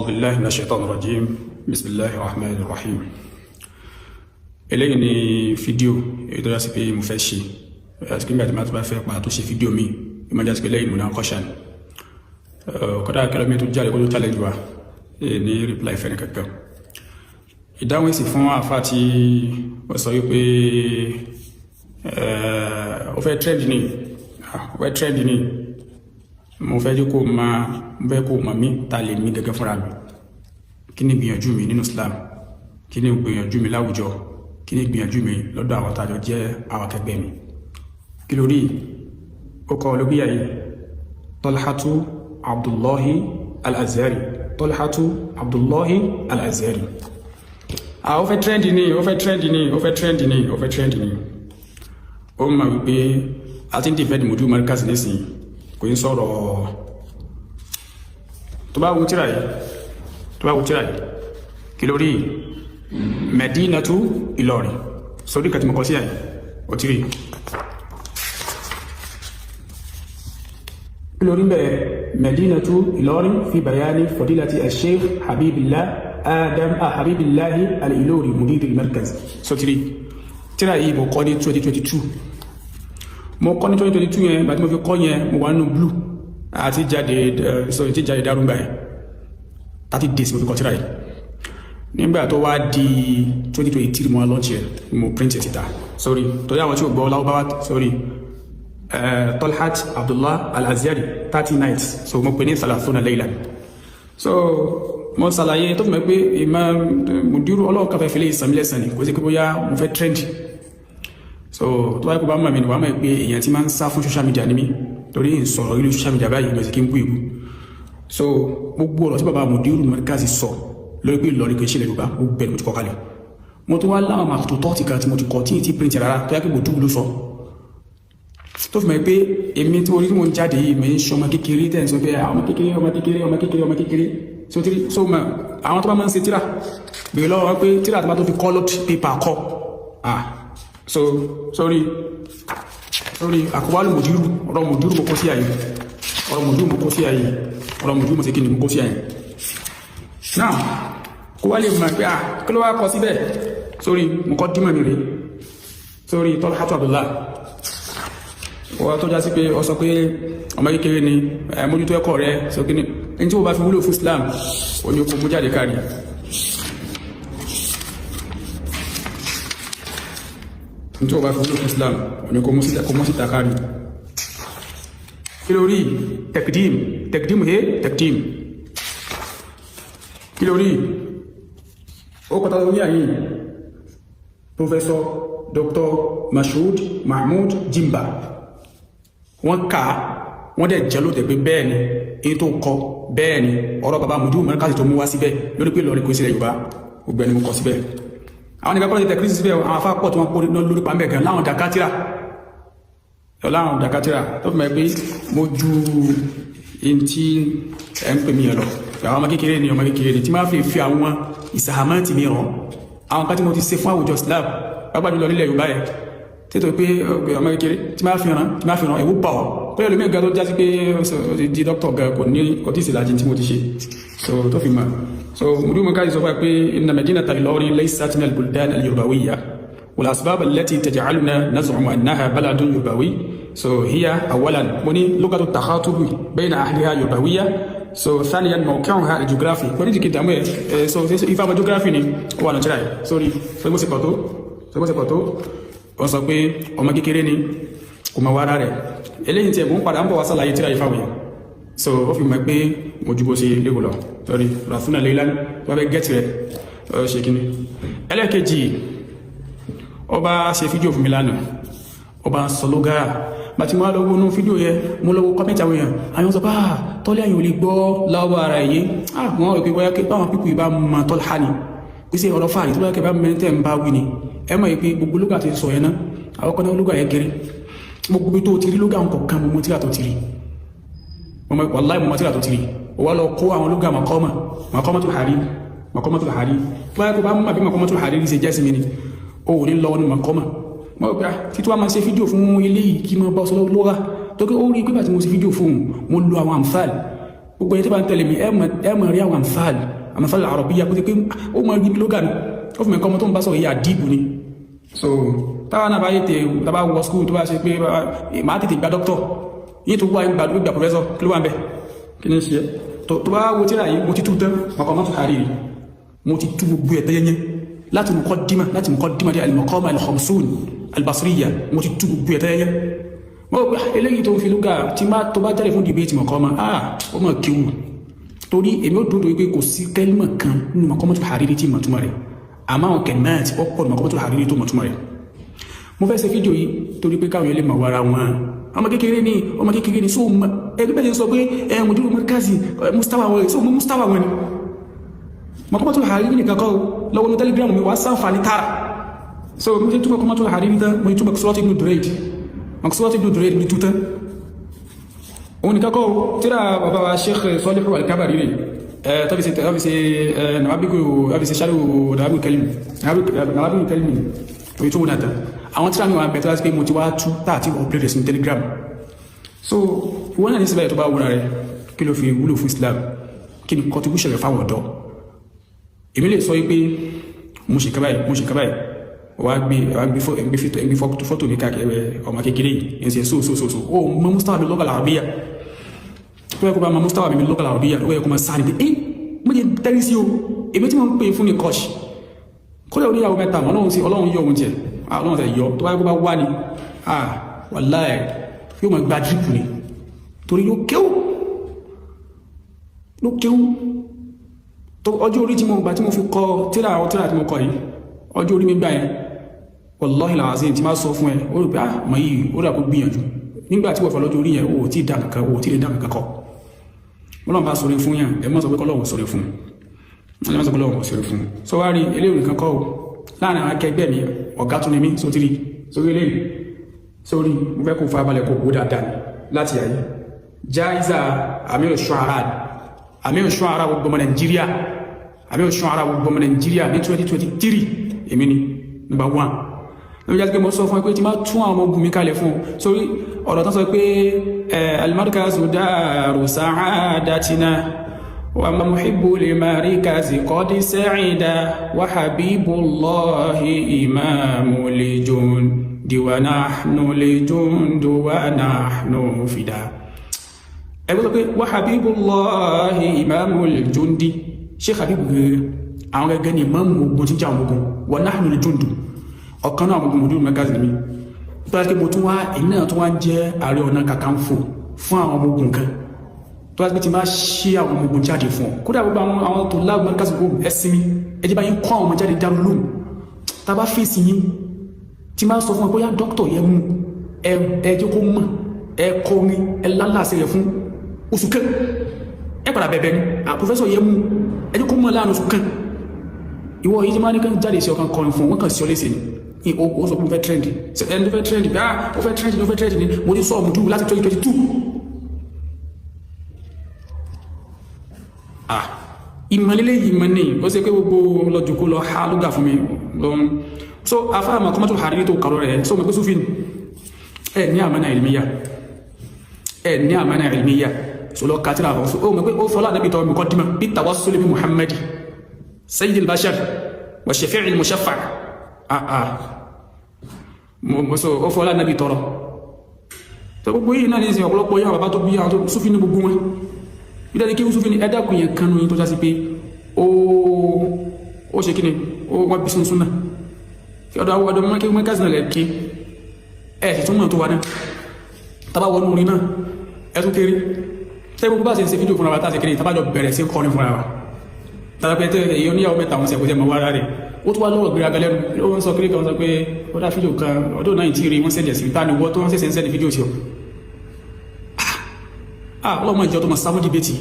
أعوذ بالله من الشيطان الرجيم، بسم الله الرحمن الرحيم. Eléyìí ni fídíò èyí tó yá sí pé mo fẹ́ ṣe àti pé nígbà tí màá tó bá fẹ́ padà tó ṣe fídíò mi, ó máa jásí pé lẹ́yìn munaqasha ni. Kọ́dà kẹlẹ́mi tó jáde kó tó challenge wa ní reply fẹ́ ní kankan. Ìdáhùn èsì fún àfa tí ó sọ wípé ó fẹ́ trend ni, ó fẹ́ trend ni. Mo fẹ́ jẹ́ kó máa, mo fẹ́ kó mọ̀ mí, ta lè mí gẹ́gẹ́ fúnra mi, kí ni ìgbìyànjú mi nínú Islam, kí ni ìgbìyànjú mi láwùjọ, kí ni ìgbìyànjú mi lọ́dọ̀ àwọn tàjọ jẹ́ àwọn akẹgbẹ́ mi. Kí lórí ó kọ́ olóbíyà yìí? Talhatu Abdullahi Al-Azhari, Talhatu Abdullahi Al-Azhari. Ó fẹ́ trend ni, ó fẹ́ trend ni, ó fẹ́ trend ni, ó fẹ́ trend ni. Ó mọ̀ wípé a ti ń defend Mudiru Markaz nísìnyí, kò ń sọ̀rọ̀. Tó bá wo tíra yìí, tó bá wo tíra yìí, kí lórí Medinatu Ìlọrin sórí kàtí mọ̀kọ́ sí àyè ó ti rí. Kí lórí bẹ̀rẹ̀ Medinatu Ìlọrin fi bayani fadilati al-Sheikh Habibillah Adam Habibillahi al-Ilori mudir al-Markaz sotiri. Tíra yìí mo kọ́ ní 2022, mo kọ́ ní 2022 yẹn. Bàtí mo fi kọ́ yẹn, mo wà nínú blue àti jáde, sorry, ti jáde dárúgbà yẹn. 30 days mo fi kọ́ tíra yìí. Nígbà tó wá di 2023, mo wá launch ẹ̀, mo print ẹ̀ síta. Sorry, torí àwọn tí ò gbọ́ láwọ́, sorry. Talhat Abdullah Al-Azhari, 30 nights, so mo pè ní thalathuna layla. So mo ṣàlàyé tó fi mọ̀ pé ìmọ̀ mùdírù ọlọ́run kan fẹ́ fi lè sàmílẹ̀sàn ni, kò sí pé bóyá mo fẹ́ trend. So tó bá yẹ kó bá mọ̀ mi ni, wàá mọ̀ pé èèyàn tí máa ń sá fún social media ni mí, torí ń sọ̀rọ̀ orí social media báyìí lọ sí kí n bú ìbú. So gbogbo ọ̀rọ̀ tí bàbá mùdírù Markaz sọ lórí pé Ìlọrin kò ṣe ilẹ̀ Yorùbá, ó bẹ̀rẹ̀, mo ti kọ kalẹ̀. Mo tún wá láwọn àtúntò tọ́ọ̀tì kan tí mo ti kọ tí ì tí print rárá, tó yẹ kí mùdírù ló sọ, tó fi mọ̀ pé èmi tí orí tí mo ń jáde yìí, mi ń ṣe ọmọ kékeré tẹ̀ ń sọ pé ọmọ kékeré, ọmọ kékeré, ọmọ kékeré, ọmọ kékeré. So tí so mọ̀ àwọn tó bá máa ń ṣe tíra, bèèrè lọ́wọ́ wọn pé tíra tó bá tó fi colored paper kọ. Ah, so sorry, sorry, àkọwálù mùdírù, ọ̀rọ̀ mùdírù mo kó sí àyè, ọ̀rọ̀ mùdírù mo kó sí àyè, ọ̀rọ̀ mùdírù mo ṣe kí ni, mo kó sí àyè náà, kó wá lè mọ̀ pé ah, kí ló wá kọ síbẹ̀? Sorry, mo kọ́ dímọ̀ mi rè. Sorry, Talhatu Abdullah, wọ́n tó já sí pé ọ sọ pé ọmọ kékeré ni, mójútó ẹ̀kọ́ rẹ sọ kí ni ẹni tí wọ́n bá fi wúlò fún Islam, ó ní kó mú jáde kárí. Ní tí wọ́n bá fi wúlò fún Islam, ó ní kó mú síta kárí. Kí ló rí? Tekdim, tekdim, he tekdim. Kí ló rí? Ó kọta lórí àyè Professor Dr. Mashood Mahmood Jimba. Wọ́n kà á, wọ́n dẹ̀ jẹ́ lóòtẹ̀ pé bẹ́ẹ̀ ni èyí tó kọ, bẹ́ẹ̀ ni ọ̀rọ̀ bàbá Mudiru Markaz tó mú wá síbẹ̀ lórí pé Ìlọrin kò sílẹ̀ Yorùbá, gbogbo ẹni mo kọ síbẹ̀. Àwọn nìkan kọ́lá ti tẹ̀kírísì síbẹ̀, àwọn afá pọ̀ tí wọ́n kó lórí pàmbẹ̀ gan, láwọn dàkátìrà, láwọn dàkátìrà, tó fi mọ̀ pé mo ju in tí ẹ̀ ń pè mí yẹn lọ. Àwọn ọmọ kékeré ni, ọmọ kékeré ni tí máa fi fi àwọn ìsàhámẹ́ǹtì mi ràn, àwọn kan tí mo ti ṣe fún àwùjọ Islam, pàápàá jùlọ nílẹ̀ Yorùbá yẹn, tètò pé ọmọ kékeré tí máa fi ràn, tí máa fi ràn, ẹ̀wù bà ọ́ kó lè lómi ga tó jásí pé ó ti di dókítà gan, kò ní kò tí ì ṣèlàjì tí mo ti ṣe. So tó fi mọ̀, so Mudiru Markaz sọ fún wa pé inna madinata Ilorin laysat min al-buldan al-yurbawiyya wal asbab allati taj'aluna naz'umu annaha baladun yurbawi. So hiya awalan, mo ní lugatu takhatubi bayna ahliha yurbawiyya. So thaniyan, mawqi'uha al-geography, kò ní jìkì dàmú ẹ̀. So ifá ọmọ geography ni ó wà nàìjíríà yìí. Sorry, so bó ṣe pọ̀ tó, so bó ṣe pọ̀ tó, wọ́n sọ pé ọmọ kékeré ni, kò mọ wàrà rẹ̀. Eléyìí tí ẹ̀ mú ń padà ń bọ̀ wá sàlàyé tíra ìfàwọ̀ yẹn. So ó fi mọ̀ pé mo ju bó ṣe léwu lọ. Sorry, ràfúnà léla wọ́n fẹ́ gẹ́tì rẹ̀ ṣe kíní. Ẹlẹ́ẹ̀kejì, ó bá ṣe fídíò fún mi lánàá, ó bá sọ lóga bàtí mo wá lọ wọnú fídíò yẹn, mo lọ wo comment àwọn èèyàn. Àwọn sọ pé ah, tọ́lé àyàn ò lè gbọ́ láwọ́ ara ẹ̀yẹ. Ah, wọ́n rò pé bóyá kí báwọn pípù ìbá mọ tọ́lá ni pèsè ọ̀rọ̀ fáàrí tó bá kẹ́ bá mẹ́tẹ̀ ń bá wí ni. Ẹ mọ̀ pé gbogbo lóga ti sọ yẹn náà, àwọn kan náà lóga yẹn kéré. Gbogbo bí tó ti rí lóga nǹkan, mo mọ tíra tó ti rí, wàláì, mo mọ tíra tó ti rí. Ó wá lọ kó àwọn lóga maqama, maqamatul hariri, maqamatul hariri, tó bá yẹ kó bá mú àbí maqamatul hariri ṣe jẹ́ sí mi ni, ó ò ní lọ ní maqama. Mo rò pé títí wàá máa ṣe fídíò fún eléyìí kí mo bá sọ lóga tó kí ó rí pé bàtí mo ṣe fídíò fún, mo lo àwọn àǹfààní. Gbogbo ẹni tí bá ń tẹ̀lé mi, ẹ mọ̀ rí àwọn àǹfààní àmàfààní àrọ̀bíyà kó ti pé ó mọ̀ rí lóga ni ó fi mọ̀ nǹkan ọmọ tó ń bá sọ̀rọ̀ yìí àdìbò ni. So táwa náà bá yé tè, tábà wọ school, tó bá ṣe pé màá tètè gba doctor yìí, tó wá gba professor, kí ló wà ń bẹ̀? Kí ni ṣe tó bá wo tíra yìí? Mo ti tú tán, Maqamatul Hariri, mo ti tú gbogbo ẹ̀ tẹ́yẹ́yẹ́ láti muqaddima, láti muqaddima dé al-maqama al-khamsun al-basriya. Mo ti tú gbogbo ẹ̀ tẹ́yẹ́yẹ́. Mo rò pé eléyìí tó ń fi lúgà tí má tó bá jáde fún debate maqama, ah, ó mọ̀ kíwù, torí èmi ó dúró pé kò sí kẹ́límà kan nínú Maqamatul Hariri tí mọ̀túmọ̀ rẹ̀, àmọ́ àwọn kẹ̀mẹ́ẹ̀tì ó pọ̀ Maqamatul Hariri tó mọ̀túmọ̀ rẹ̀. Mo fẹ́ ṣe fídíò yìí torí pé káwọn yẹn lè mọ̀ wára wọn. Ọmọ kékeré ni, ọmọ kékeré ni. So ẹgbẹ́ bẹ́ẹ̀ sọ pé ẹ mùdírù mọ́kàzì mustawa wọn, so mo mustawa wọn ni Maqamatul Hariri nìkan kọ́. Lọ́wọ́ ní Telegram mi, wà sáǹfààní tààrà. So mo ti túbọ̀ Maqamatul Hariri tán, mo ti túbọ̀ Maqsurat Ibn Durayd, Maqsurat Ibn Durayd mi tú tán. Òun nìkan kọ́. Tíra bàbá wa Sheikh Salihu Al-Kabari rè tọ́fi ṣe, tọ́fi ṣe nàwábíkù, tọ́fi ṣe ṣáàrù nàwábíkù kẹlimi, nàwábíkù kẹlimi orí tó wọ́n náà tán. Àwọn tíra mi wà bẹ̀tọ́ láti pé mo ti wá tú táàtì upload rẹ̀ sínú Telegram. So ìwọ́n náà ní síbẹ̀ tó bá wúra rẹ̀, kí ló fi wúlò fún Islam? Kí ni contribution rẹ̀ fáwọn ọ̀dọ́? Èmi lè sọ wípé mo ṣe kaba yìí, mo ṣe kaba yìí, wàá gbé, wàá gbé gbé fọ́tò mi káàkiri. Ọmọ kékeré yìí ẹ̀ ń ṣe so so so so. Ó mọ mustawa mi lugha al-arabiyya, tó yẹ kó bá mọ mustawa mi lugha al-arabiyya, ó yẹ kó máa sáré pé ẹ́ mo jẹ tẹ́rí sí o. Èmi tí mo ń pè fún ní kọ́ọ̀ṣì kódà oníyàwó mẹ́ta, Ọlọ́run sí, Ọlọ́run yọ òun jẹ, Ọlọ́run tẹ̀ yọ. Tó bá yẹ kó bá wá ní, ah, wàláhì, yóò máa gba drip ni, torí yóò kéwù, ló kéwù tó. Ọjọ́ orí tí mo gbà tí mo fi kọ tíra, àwọn tíra tí mo kọ yìí, ọjọ́ orí mi gbà yẹn, wallahi alazim, tí máa sọ fún ẹ, ó rò pé ah, mọ̀ yìí ó rà kó gbìyànjú. Nígbà tí wọ́n fọ lọ́jọ́ orí yẹn, ó tí ì dá kankan, ó tí ì dá kankan kọ. Ọlọ́run bá sọ̀rọ̀ fún yàn, ẹ má sọ pé kọ́lọ́run sọ̀rọ̀ fún, ẹ má sọ pé kọ́lọ́run sọ̀rọ̀ fún. Sọ wá rí eléyìí nìkan kọ́ o. Láàrin àwọn akẹgbẹ́ mi, ọ̀gá tún ni mí. Sótìrí sórí eléyìí, sórí mo fẹ́ kó farabalẹ̀ kó wó dáadáa ni láti ayé. Jaiza Amiru Shu'ara, Amiru Shu'ara gbogbo ọmọ Nàìjíríà, Amiru Shu'ara gbogbo ọmọ Nàìjíríà ní 2023, èmi ni number one. Ló jẹ́ pé mo sọ fún ẹ pé tí máa tún àwọn ọmọ ogun mi kalẹ̀ fún ọ sórí ọ̀rọ̀ tán, sọ pé al-markazu daru sa'adatina wa muhibbu limarikazi qad sa'ida wa habibullahi imamul jundi wa nahnu lijundu wa nahnu fida. Ẹgbẹ́ sọ pé wa habibullahi imamul jundi, Sheikh Habibu gẹ́gẹ́, àwọn gẹ́gẹ́ ni imamu ogun tí ń jẹ́ àwọn ogun, wa nahnu lijundu, ọ̀kan náà àwọn ogun mùdúrù mẹ́gàzì mi. Tó wá pé mo tún wá, èyí náà tún wá ń jẹ́ Ààrẹ Ọ̀nà Kakanfò fún àwọn ọmọ ogun kan, tó wá pé ti máa ṣí àwọn ọmọ ogun jáde fún ọ. Kódà gbogbo àwọn tó láàbù mẹ́gàzì kó ẹsìn mi, ẹ jẹ́ bá yín kọ́ àwọn ọmọ jáde dárú lóhùn. Tá a bá fèsì yín, tí máa sọ fún ẹ bóyá dókítà yẹn mú ẹ, ẹ jẹ́ kó mọ̀, ẹ kọ́ ní ẹ lálàsẹ̀ rẹ̀ fún oṣù kan, ẹ padà bẹ̀bẹ̀ ni. À professor yẹn mú, ẹ jẹ́ kó mọ̀ láàrin oṣù kan. Ìwọ yìí tí máa ní kán jáde sí ọkàn kọrin fún wọn, kàn sí ọ léṣe ni. Ó sọ pé mo fẹ́ trend, ẹni tó fẹ́ trend bí, ah, ó fẹ́ trend ni, ó fẹ́ trend ni. Mo ti sọ ọmọdún láti 2022. Ah, ìmọ̀lélẹ́ ìmọ̀ ní ó ṣe pé gbogbo lọ́jọ́ kó lọ ha lóga fún mi lọ. So afáàmà kọ́mọ́tò Hariri tó kàrọ̀ rẹ̀, so mọ̀ pé Sufi ẹ ní àmánà ilmiya, ẹ ní àmánà ilmiya. So lọ kàtírà fún ó mọ̀ pé ó fọlá nàbí tọ́ muqaddima bí tawassul bi Muhammadi sayyidil bashar wa shafi'il mushaffa. Ah ah, mo so ó fọlá nàbí tọrọ tó gbogbo yìí náà ní ìsìn. Ọ̀pọ̀lọpọ̀ yìí, àwọn bàbá tó bí àwọn tó Sufi ní gbogbo wọn ìdájí kí Sufi ní. Ẹ dákun, yẹn kanu yín tó já sí pé ó ṣe kí ni, ó wọ́n bí sunsun náà kí ọ̀dọ̀ àwọn ọ̀dọ̀ mọ́kí mọ́kásí náà lẹ̀ kí ẹ̀ sì tún mọ̀ tó wà náà. Tábà wọnú orin náà, ẹ tún kéré tẹ́ gbogbo bá ṣe ń ṣe fídíò fúnra wa, tá a ṣe kéré tábàjọ bẹ̀rẹ̀ sí kọrin fúnra wa. Tàbí pé èyí oníyàwó mẹ́ta wọn ṣẹ̀kọ́ mọ̀ wára rẹ̀, ó tún wá lọ́rọ̀ gbéraga lẹ́nu. Ó ń sọ kéré kan, sọ pé ó dá fídíò kan ọdún náà tí rí wọ́n send ẹ̀ sí ta ni wọ́n tó wọ́n ṣẹ̀ṣẹ̀ ń send fídíò sí ọ. Ah, ọlọ́mọ ìjọ tó mọ̀ sámú debate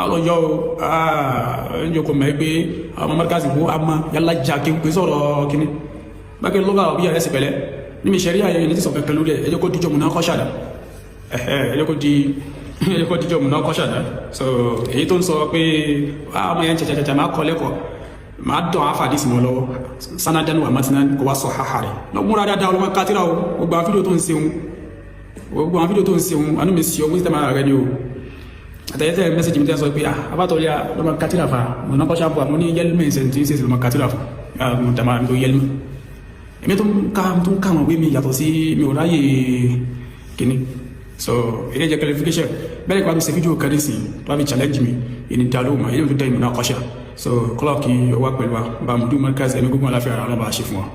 ọlọ́yọ́, ah, ẹ̀ńjọ kò mọ̀ pé àwọn mọ́ríkàsì kó àmọ́ yálà jà kí n pè sọ̀rọ̀ kíní bákẹ́ lọ́gà bí i ẹ̀sìn pẹ̀lẹ́ níbi ìṣẹ̀rí àyẹ̀yẹ ní sísọ kankan lórí ẹ̀. Ẹjọ́ kó díjọ́ múná kọ́ ṣàdá, ẹjọ́ kó díjọ́ múná kọ́ ṣàdá. So èyí tó ń sọ pé ọmọ yẹn ṣẹṣẹṣẹṣẹ máa kọ́ lẹ́kọ̀ọ́, máa dán àfàdísì mọ́ lọ́wọ́ sanadanu wa matina kò wá sọ háhà rẹ̀ lọ. Múra dáadáa, ọlọ́mọ kátírà o. Gbogbo àwọn fídíò tó ń ṣeun, gbogbo àwọn fídíò tó ń ṣeun, àánú mi sí ọ, wíṣítẹ́ máa rẹ ni o. Àtẹ̀yẹ́tẹ̀ message mi tẹ́ sọ pé, ah, abátọ̀lẹ́ lọ́mọ katira fa mo náà kọ́ṣà bọ̀, àmọ́ ní yẹ́límẹ̀ ìṣẹ̀ tí ń ṣe lọ́mọ katira fún mo dàmà mi tó yẹ́límẹ̀. Èmi tó ń ká àwọn ìwé mi yàtọ̀ sí mi ò ráyè kíní. So ilé jẹ́ clarification. Bẹ́ẹ̀ kí wọ́n ṣe fídíò kan nísìnyí tó bá fi challenge mi, ìní dá lóhùn mọ́, ilé mi tó dẹ́ ìmọ̀ náà kọ́ṣà. So kọ́lọ̀ kí ó wá pẹ̀lú wa bá mudu markaz, ẹ̀mí gbogbo aláfíà ara ọlọ́ba ṣe fún wa.